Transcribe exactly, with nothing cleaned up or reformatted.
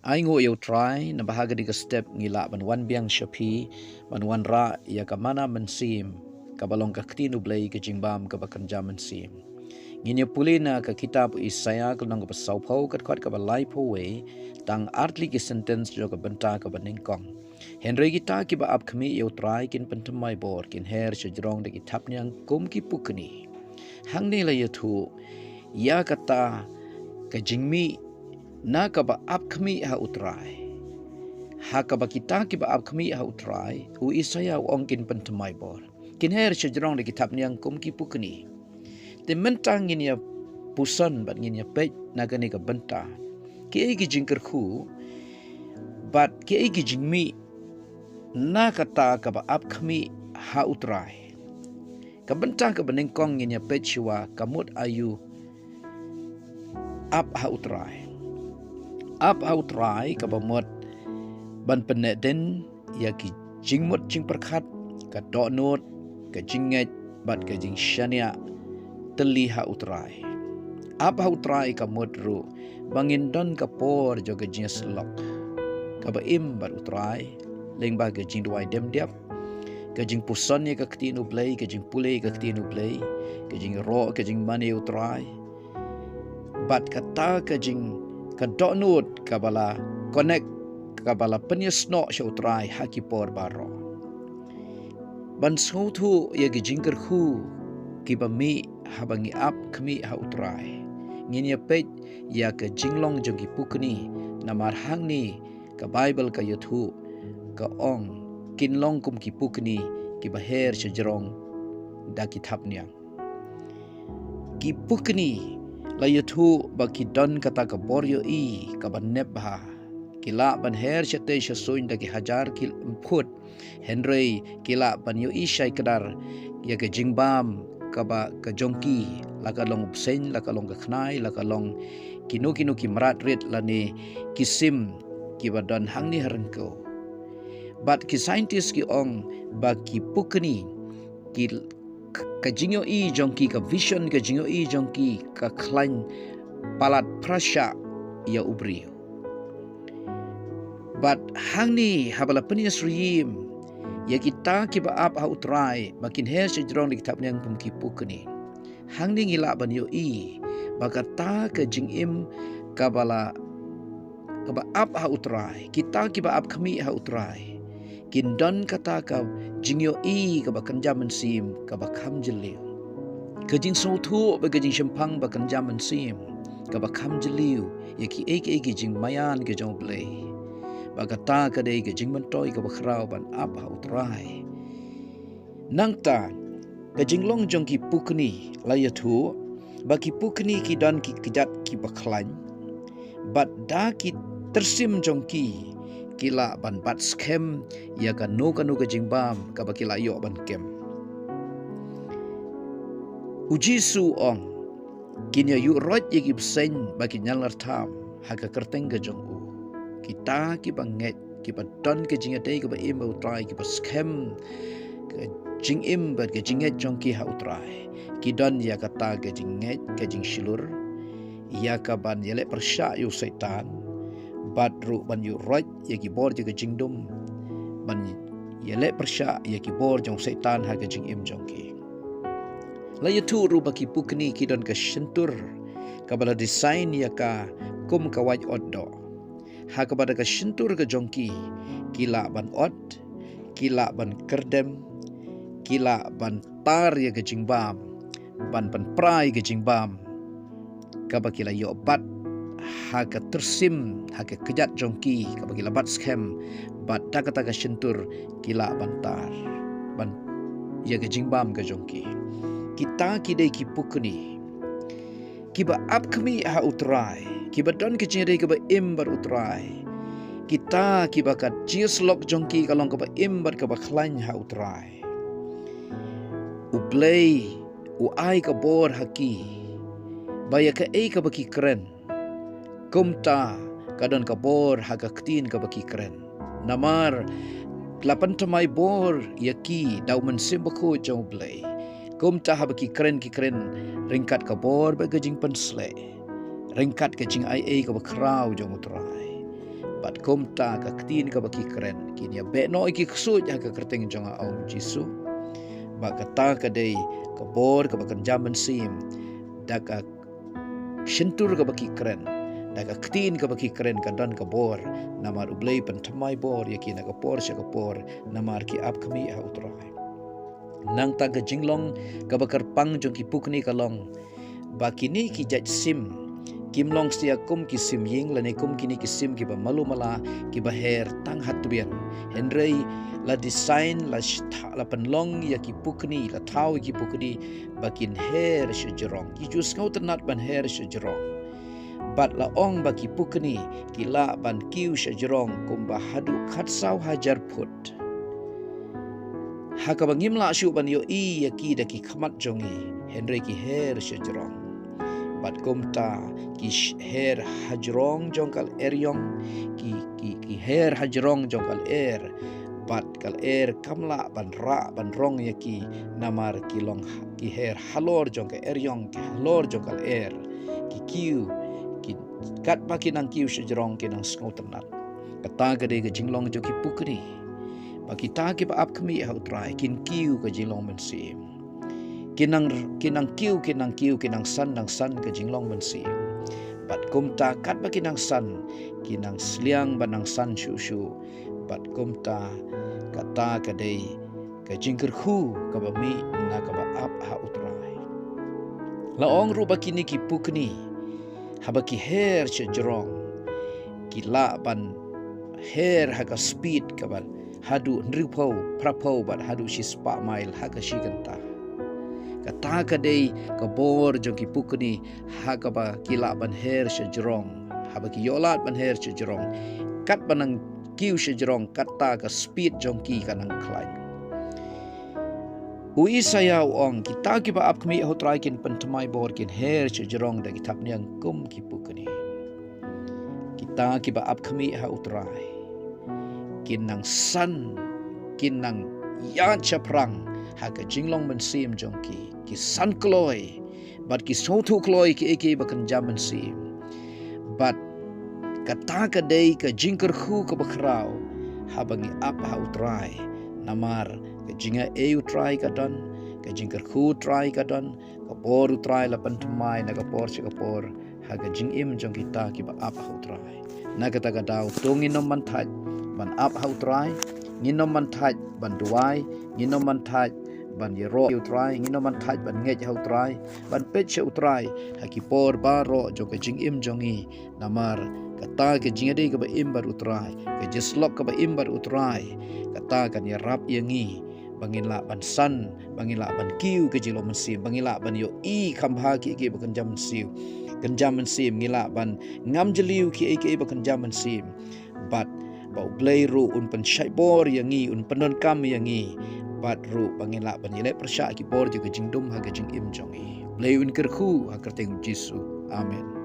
Ai nguh ïa U Trai, naba ha kane ka step ngi lah ban wan biang sha phi, ban wanrah ïa ka manna mynsiem, kaba long ka ktien U Blei, ka jingbam kaba kynja mynsiem. Ngin ïa pule na ka kitab u Isaïah, ka lynnong kaba sawphew, ka dkhot kaba laiphew wei, tang artylli ki sentence jong ka bynta kaba nyngkong. Hynrei kita kiba ap khmih ïa U Trai kin pynthymmai bor, kin her shajrong da ki thapniang kum ki pukni. Hangne la ïathuh ïa kata ka jingmih na kaba ap khmih ha U Trai. Ha kaba kita kiba ap khmih ha U Trai, u Isaïah u ong kin pynthymmai bor, kin her shajrong da ki thapniang kum ki pukni. Te mynta ngin ïa puson bad ngin ïa peit na kane ka bynta, kiei ki jingkyrkhu bad kiei ki jingmih na kata kaba ap khmih ha U Trai. Ka bynta kaba nyngkong ngin ïa peit shuwa, ka mut aïu ap ha U Trai. Ap ha U Trai kaba mut ban pynneh dien ïa ki jingmut jingpyrkhat, ka dohnud, ka jingngeit bad ka jingshaniah tylli ha U Trai. Ap ha U Trai ka mut ruh ba ngin don ka por jong ka jingïasyllok kaba im bad U Trai lyngba ka jingduwai dem diap, ka jingpuson ïa ka ktien U Blei, ka jingpule ïa ka ktien U Blei, ka jingïaroh, ka jingmane ïa U Trai. Bad kata ka jing, ka dohnud kaba la connect, kaba la pynïasnoh sha U Trai ha ki por baroh. Ban sngewthuh ïa ki jingkyrkhu kiba mih haba ngi ap khmih ha U Trai, ngin ïa peit ïa ka jinglong jong ki pukni, namar hangne ka Baibl ka ïathuh, ka ong, kin long kum ki pukni kiba her shajrong da ki thapniang. Ki pukni la ïathuh ba ki don kata ka bor ïohi kaba nep bha. Ki lah ban her shatei shasuiñ da ki hajar ki phut, hynrei ki lah ban ïohi shai kdar ïa ka jingbam kaba ka jong ki, la ka long u bseiñ, la ka long ka khnai, la ka long kino kino ki mrad rit lane ki sim kiba don hangne ha ryngkew. Bad ki scientist ki ong ba ki pukni, ki, ka jingïohi jong ki, ka vision, ka jingïohi jong ki ka khlaiñ palat pyrshah ïa u briew. Bad hangne haba la pynïasyriem ïa kita kiba ap ha U Trai ba kin her shajrong da ki thapniang kum ki pukni, hangne ngi lah ban ïohi ba kata ka jingim kaba la, kaba ap ha U Trai, kita kiba ap khmih ha U Trai, kin don kata ka jingïohi kaba kynja mynsiem kaba kham jylliew. Ka jingsngewthuh bad ka jingshemphang ba kynja mynsiem kaba kham jylliew ïa kiei kiei ki jingmaïan ki jong U Blei. Ba kata ka dei ka jingmyntoi kaba khraw ban ap ha U Trai. Nangta, ka jinglong jong ki pukni la ïathuh ba ki pukni ki don ki kjat kiba khlaiñ, bad da ki tyrsim jong ki, ki lah ban bat skhem ïa kano kano ka jingbam kaba ki la ïoh ban kem. U Jisu u ong, kin ïa ïuh roit ïa ki bseiñ ba kin ïalyrtham ha ka kyrteng ka jong u. Kita kiba ngeit, kiba don ka jingïadei kaba im bad U Trai, kiba skhem ka jingim bad ka jingngeit jong ki ha U Trai, ki don ïa kata ka jingngeit, ka jingshlur ïa ka ban ïaleh pyrshah ïa u Soitan, bad ruh ban ïuh roit ïa ki bor jong ka jingdum, ban ïaleh pyrshah ïa ki bor jong u Soitan ha ka jingim jong ki. La ïathuh ruh ba ki pukni ki don ka shyntur kaba la design ïa ka kum ka wait ot doh, ha kaba da ka shyntur ka jong ki, ki lah ban ot, ki lah ban kyrdem, ki lah ban tar ïa ka jingbam, ban pynpra ïa ka jingbam kaba ki la ïoh bat ha ka tyrsim, ha ka kjat jong ki kaba ki la bat skhem, bad da kata ka shyntur ki lah ban tar, ban ïa ka jingbam ka jong ki. Kita ki dei ki pukni kiba ap khmih ha U Trai, kiba don ka jingïadei kaba im bad U Trai. Kita kiba ka jingïasyllok jong ki ka long kaba im bad kaba khlaiñ ha U Trai. U Blei u ai ka bor ha ki ba ïa kaei kaba ki kren, kumta ka don ka bor ha ka ktien kaba ki kren. Namar la pynthymmai bor ïa ki da U Mynsiem Bakhuid jong U Blei. Kumta haba ki kren, ki kren ryngkat ka bor bad ka jingpynshlur, ryngkat ka jingaiei kaba khraw jong U Trai. Bad kumta ka ktien kaba ki kren, kin ïa beh noh ïa ki ksuid ha ka kyrteng jong nga, ong u Jisu. Bad kata ka dei ka bor kaba kynja mynsiem da ka shyntur kaba ki kren, da ka ktien kaba ki kren ka don ka bor. Namar U Blei pynthymmai bor ïa ki na ka por sha ka por, namar ki ap khmih ha U Trai. Nangta ka jinglong kaba kyrpang jong ki pukni ka long ba kine ki jait sim kim long shisha kum ki sim ïing lane kum kine ki sim kiba malu mala, kiba her tang ha tbian. Hynrei la design, la sha-, la pynlong ïa ki pukni, la thaw ïa ki pukni ba kin her sha jrong. Ki ju sngewtynnat ban her sha jrong. Bad la ong ba ki pukni ki lah ban kiew sha jrong kumba haduh khatsaw hajar phut. Ha kaba ngim lah shuh ban ïohi ïa ki da ki khmat jong ngi, hynrei ki her sha jrong. Bad kumta ki sh-, her ha jrong jong ka lyer ïong, ki, ki, ki her ha jrong jong ka lyer. Bad ka lyer kam lah ban rah ban rong ïa ki, namar ki long ha-, ki her halor jong ka lyer ïong, ki halor jong ka lyer. Ki kiew, ki, katba ki nang kiew sha jrong ki nang sngewtynnat. Kata ka dei ka jinglong jong ki pukni. Ba kita kiba ap khmih ha U Trai kin kiew ka jinglong mynsiem. Ki nang, ki nang kiew, ki nang kiew, ki nang san, nang san ka jinglong mynsiem. Bad kumta katba ki nang san, ki nang sliang ba nang san shuh shuh. Bad kumta kata ka dei ka jingkyrkhu kaba mih na kaba ap ha U Trai. La ong ruh ba kine ki pukni, haba ki her sha jrong, ki lah ban her ha ka speed kaba haduh hynriewphew, phraphew bad haduh shispah mile ha ka shi kynta. Kata ka dei ka bor jong ki pukni ha kaba ki lah ban her sha jrong, haba ki ïoh lad ban her sha jrong. Katba nang kiew sha jrong, kata ka speed jong ki ka nang khlaiñ. U Isaïah u ong, kita kiba ap khmih ha U Trai kin pynthymmai bor, kin her sha jrong da ki thapniang kum ki pukni. Kita kiba ap khmih ha U Trai kin nang san, kin nang ïaid shaphrang ha ka jinglong mynsiem jong ki, ki san kloi, bad ki sngewthuh kloi kiei kiei ba kynja mynsiem. Bad kata ka dei ka jingkyrkhu kaba khraw haba ngi ap ha U Trai. Namar ka jingai U Trai ka don, ka jingkyrkhu U Trai ka don, ka bor U Trai la pynthymmai na ka por sha ka por ha ka jingim jong kita kiba ap ha U Trai. Na kata ka daw to ngin ym ban thait ban ap ha U Trai, ngin ym ban thait ban duwai, ngin ym ban thait ban ïaroh ïa U Trai, ngin ym ban thait ban ngeit ha U Trai, ban peit sha U Trai ha ki por baroh jong ka jingim jong ngi. Namar kata ka jingïadei kaba im bad U Trai, ka jingïasyllok kaba im bad U Trai, kata kan ïarap ïa ngi ba ngin lah ban san, ba ngin lah ban kiew ka jinglong mynsiem, ba ngin lah ban ïohi kham bha kiei kiei ba kynja mynsiem, kynja mynsiem, ngin lah ban ngam jylliew kiei kiei ba kynja mynsiem. Bad ba U Blei ruh un pynshait bor ïa ngi, un pyndonkam ïa ngi. Bad ruh ba ngin lah ban ïaleh pyrshah ki bor jong ka jingdum ha ka jingim jong ngi. U Blei un kyrkhu ha ka kyrteng U Jisu. Amen.